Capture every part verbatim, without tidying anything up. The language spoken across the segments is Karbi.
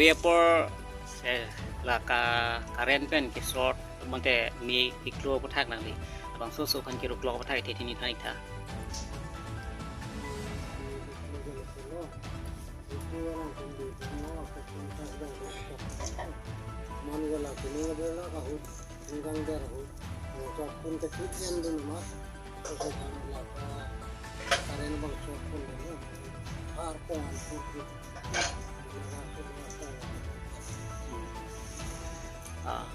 Apor, eh, la ka current pen ke short, bonta me iklo aputhak nangli labangso aso aphan keruk lo aputhak ithe thini than ik tha. Ah.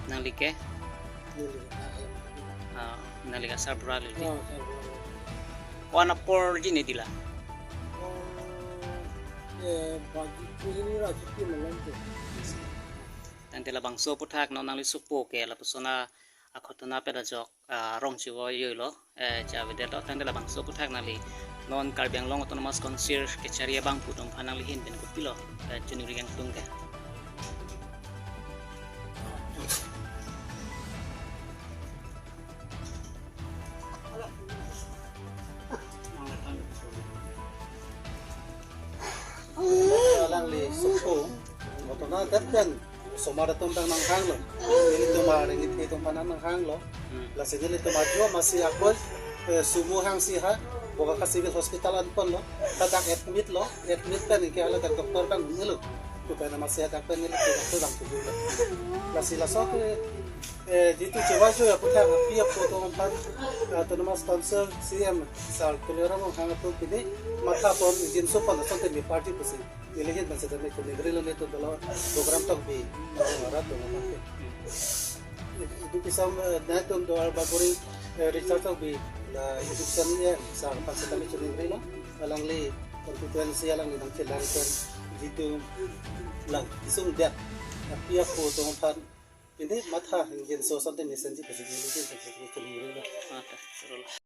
Nangli ke? Ah, nangli ke sarbura lili. Ko-an apor ji ne dila? Tangte labangso aputhak non nangli sopo ke lapuson a akhotona pet ajok, ah, rong chivo yoilo, eh, chavedetlo. Tangte labangso aputhak nangli non Karbi Anglong Autonomous Council kechari abang pu atum aphan nangli ahin pen kopilo, eh, choningri kangtung ke? Alangli sopo, akhotona det pen osomar atum abang nanghanglo. Nelitum aringit atum aphan nanghanglo. Hmm. Lasi nelitum ajo masi akoi, eh, sumo hangsi ha Bokajan Civil Hospital anponlo. Hadak admit lo, admit pen ke hala dak doctor abang nilo. Tu pen masi hadak pen nelitum doctor abang tujulo. Lasi laso ke, eh, jitu chewajo aputhak api apo atum aphan, eh, Autonomous Council C E M Sir Tuliram Ronghang atum pini matha pon jinso pon asonte me party pusi. Neli ahin pen seta me choningri lo, nelitum dolo program tokbi, rat dolo mate. Idu kisam, eh, nelitum do arba guri, eh, Richard tokbi, la education ya, sa pen seta me choningri lo, alangli constituency alangli nangchelang pen jitu lang isung dia, api apo atum aphan pini matha jinso asonte mesenji pusi neli ahin pen seta me choningri lo. Ah, ta, sarolo.